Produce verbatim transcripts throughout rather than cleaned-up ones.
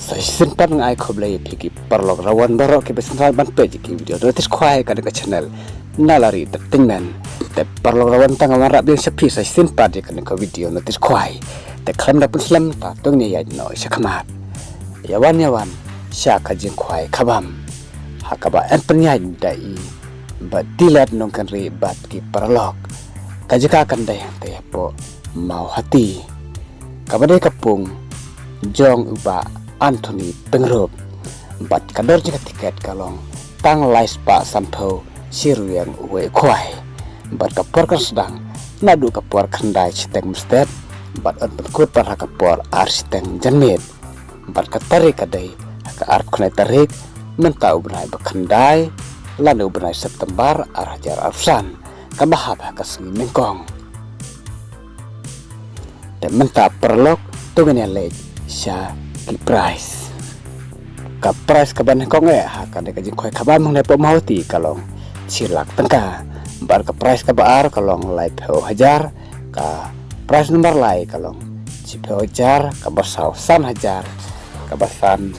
Sa shisien pat nga ai khublei ïa phi ki paralok rawan baroh kiba sngewbha ban peit ïa ki video notice khwai ha kane ka channel Nalari Entertainment. Te paralok rawan, tang nga wanrah biang sha phi sa shisien pat ïa kane ka video notice khwai. Te khlem da pynslem, ta to ngin ïaid noh sha khmat. Ïa wan ïa wan sha ka jingkhwai khabam, ha kaba yn pynïaid da i Bah Dilet Nongkynrih bad ki paralok. Ka jaka kan dei hangtei hapoh Mawhati, kaba dei ka pung jong u Bah Anthony Pyngrope. Bad ka dor jong ka tiket ka long tang lai spah sanphew shi ryngwiang uwei u khwai. Bad ka por kan sdang naduh ka por khyndai shiteng mynstep bad yn pynkut pat ha ka por ar shiteng janmiet. Bad ka tarik ka dei ha ka arphew khyndai tarik mynta u bnai ba khyndai, lane u bnai September ar hajar arphew san, kaba hap ha ka sngi nyngkong. Te mynta paralok, to ngin ïa leit sha ki prize. Ka prize kaba nyngkong eh ha kane ka jingkhwai khabam hangne hapoh Mawhati ka long shi lak tyngka. Bad ka prize kaba ar ka long laiphew hajar, ka prize number lai ka long shiphew hajar, kaba saw san hajar, kaba san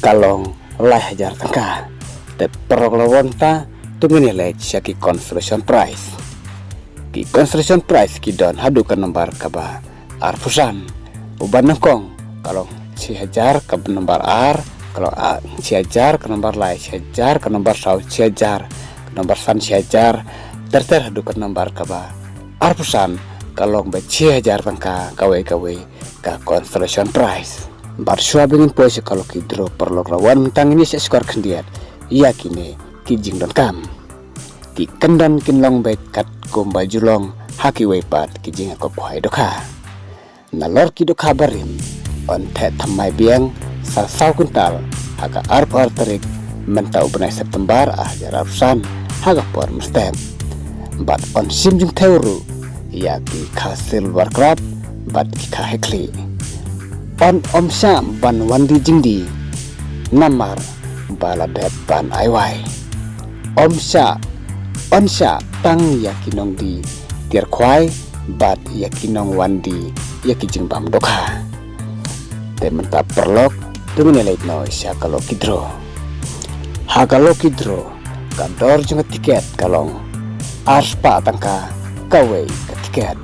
ka long lai hajar tyngka. Te paralok rawan, ta to ngin ïa leit sha ki consolation prize. Ki consolation prize ki don haduh ka number kaba arphew san. Uba nyngkong ka long shi hajar, ka number ar ka long, ah, shi hajar, ka number lai shi hajar, ka number saw shi hajar, ka number san shi hajar, ter ter haduh ka number kaba arphew san ka long beit shi hajar tyngka kawei kawei ka consolation prize. Bad shuwa ba ngin poi sha ka lucky draw paralok rawan, mynta ngin ïa shah shkor khyndiat ïa kine ki jingdonkam. Ki kyndon kin long beit katkum ba ju long ha kiwei pat ki jingïakob khwai dohkha. Nalor ki dohkha barim yn theh thymmai biang sa saw kwintal ha ka arphew ar tarik mynta u bnai September ar hajar arphew san ha ka por mynstep. Bad yn shim jingthew ruh ïa ki kha silver crab bad ki kha hekhlieh. Yn ym shah ban wan die jingdie namar ba la dep ban ai wai. Ym shah, yn shah tang ïa ki nongdie tiar khwai bad ïa ki nongwan die ïa ki jingbam dohkha. Te mynta paralok, to ngin ïa leit noh sha ka lucky draw. Ha ka lucky draw, ka dor jong ka tiket ka long ar spah tyngka kawei ka tiket.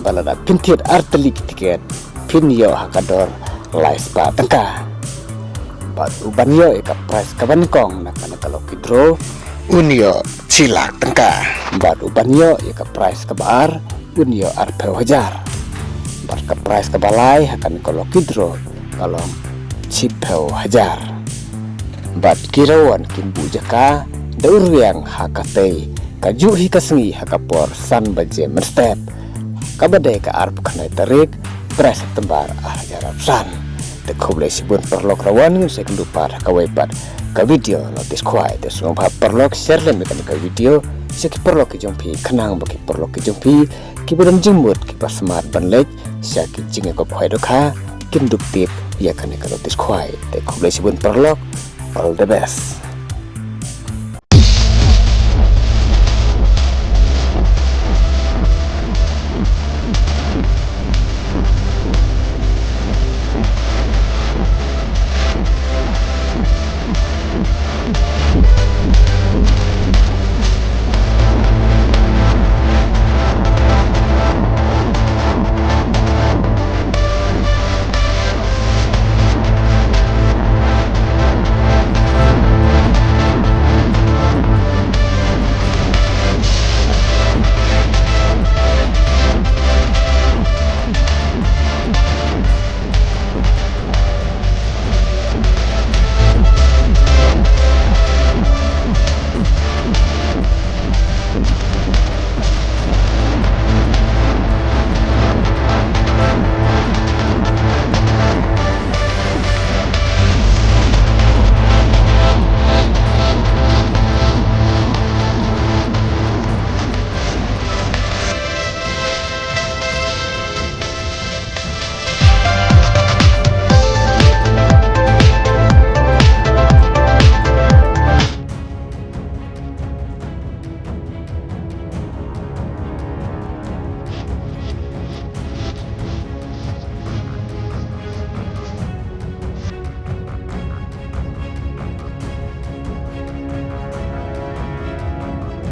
Bad lada phin thied ar tylli ki tiket, phin ïoh ha ka dor lai spah tyngka. Bad uban ïoh ïa ka prize kaba nyngkong na kane ka lucky draw, un ïoh shi lak tyngka. Bad uban ïoh ïa ka prize kaba ar, un ïoh arphew hajar. Bad ka prize kaba lai ha kane ka lucky draw ka long shiphew hajar. Bad ki rawan kin buh jaka da u rwiang ha katei kajuh hi ka sngi ha ka por san baje mynstep, kaba dei ka arphew khyndai tarik, trai September ar hajar arphew san. Te khublei shibun paralok, rawan ngin sa ïakynduh pat ha kawei pat ka video notice khwai. Te sngewbha paralok, share lem ïa kane ka video sha ki paralok ki jong phi, khnang ba ki paralok ki jong phi kiba don jingmut, kiba smat ban leit sha ki jingïakob khwai dohkha, kin dup tip ïa kane ka notice khwai. Te khublei shibun paralok, all the best.